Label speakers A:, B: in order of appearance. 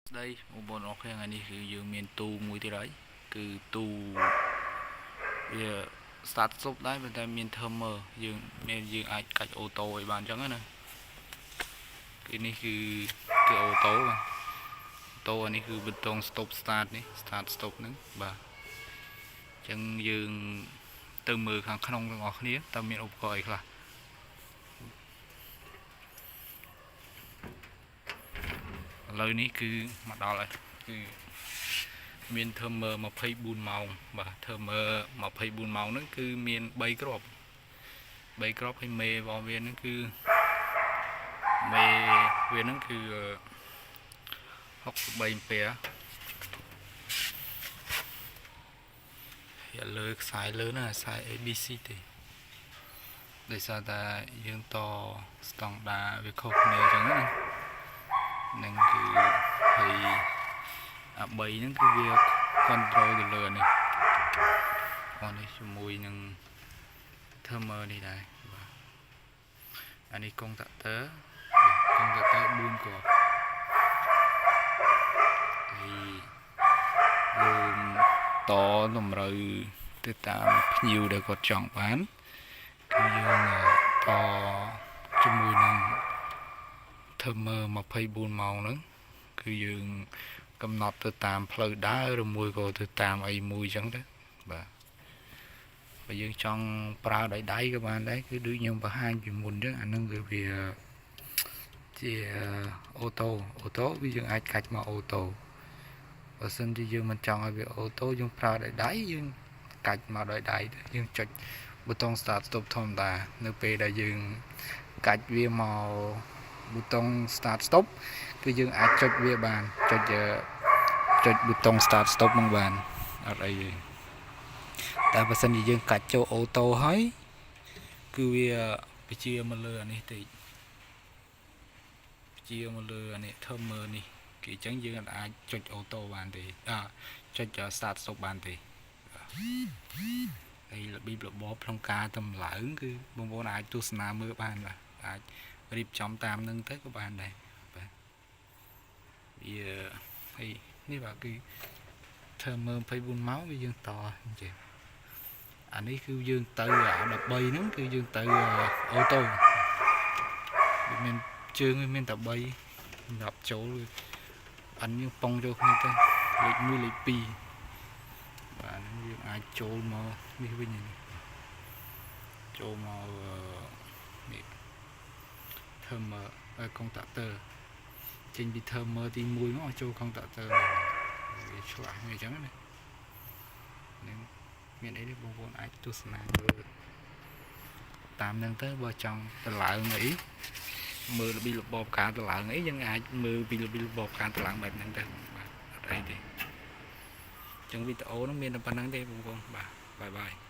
A: ស្ដីបងប្អូនអរគ្នាថ្ងៃនេះគឺយើងមានទូមួយទៀតហើយគឺទូវា start stop ដែរប៉ុន្តែមាន timer យើងមានយើងអាចកាច់ auto ឲ្យបានអញ្ចឹងណាគឺនេះគឺគឺ auto បាទ auto អានេះគឺប៊ូតុង stop start នេះ start stop ហ្នឹងបាទអញ្ចឹងយើងទៅមើលខាងក្នុងទាំងអស់គ្នាតើមានឧបករណ៍អីខ្លះឥឡូវនេះគឺមកដល់ហើយគឺមាន timer 24ម៉ោងបាទ timer 24ម៉ោងហ្នឹងគឺមាន3គ្រាប់3គ្រាប់ហើយមេរបស់វាហ្នឹងគឺមេវាហ្នឹងគឺ63អំពែហើយលើខ្សែលើហ្នឹងខ្សែ ABC ទេដោយសារតែយើងតស្តង់ដាវាខុសគ្នាអញ្ចឹងណានឹងគឺហើយអា3ហ្នឹងគឺវា control ទៅលើនេះអស់នេះជាមួយនឹង timer នេះដែរបាទអានេះកុងតាក់ទ័រកុងតាក់ទ័រ4គ្រាប់ហើយយើងតតម្រូវទៅតាមភ្ញៀវដែលគាត់ចង់បានគឺយើងតជាមួយនឹង timer 24ម៉ោងហ្នឹងគឺយើងកំណត់ទៅតាមផ្លូវដើរឬមួយក៏ទៅតាមអីមួយអញ្ចឹងទៅបាទបើយើងចង់ប្រើដោយដៃក៏បានដែរគឺដូចខ្ញុំបង្ហាញពីមុនអញ្ចឹងអានឹងគឺវាជា auto auto វាយើងអាចកាច់មក auto បើសិនជាយើងមិនចង់ឲ្យវា auto យើងប្រើដោយដៃយើងកាច់មកដោយដៃទៅយើងចុចប៊ូតុង start stop ធម្មតានៅពេលដែលយើងកាច់វាមកប៊ូតុង start stop គឺយើងអាចចុចវាបានចុចចុចប៊ូតុង start stop មកបានអត់អីទេតែបើសិនជាយើងកាច់ចូល auto ហើយគឺវាបញ្ជាមកលើអានេះតិចបញ្ជាមកលើអានេះ timer នេះគេអញ្ចឹងយើងអាចចុច auto បានទេអាចុច start stop បានទេហើយរបៀបរបបក្នុងការតម្លើងគឺបងប្អូនអាចទស្សនាមើលបានបាទអាចរៀបចំតាមនឹងទៅក៏បានដែរបាទវាហើយនេះបាទគឺ timer 24ម៉ោងវាយើងតអញ្ចឹងអានេះគឺយើងទៅអា13ហ្នឹងគឺយើងទៅ auto វាមានជើងវាមានតែ3សម្រាប់ចូលអានយើងប៉ុងចូលគ្នាទៅលេខ1លេខ2បាទហ្នឹងយើងអាចចូលមកនេះវិញនេះចូលមកនេះ timer កុងតាក់ទ័រចេញពី timer ទី1មកចូលកុងតាក់ទ័រវាឆ្លាស់វាអញ្ចឹងណានឹងមានអីទេបងប្អូនអាចទស្សនាមើលតាមនឹងទៅបើចង់តម្លើងអីមើលរបៀបរបបការតម្លើងអីយើងអាចមើលពីរបៀបរបបការតម្លើងបែបហ្នឹងទៅបាទអត់អីទេអញ្ចឹងវីដេអូហ្នឹងមានតែប៉ុណ្្នឹងទេបងប្អូនបាទ bye bye.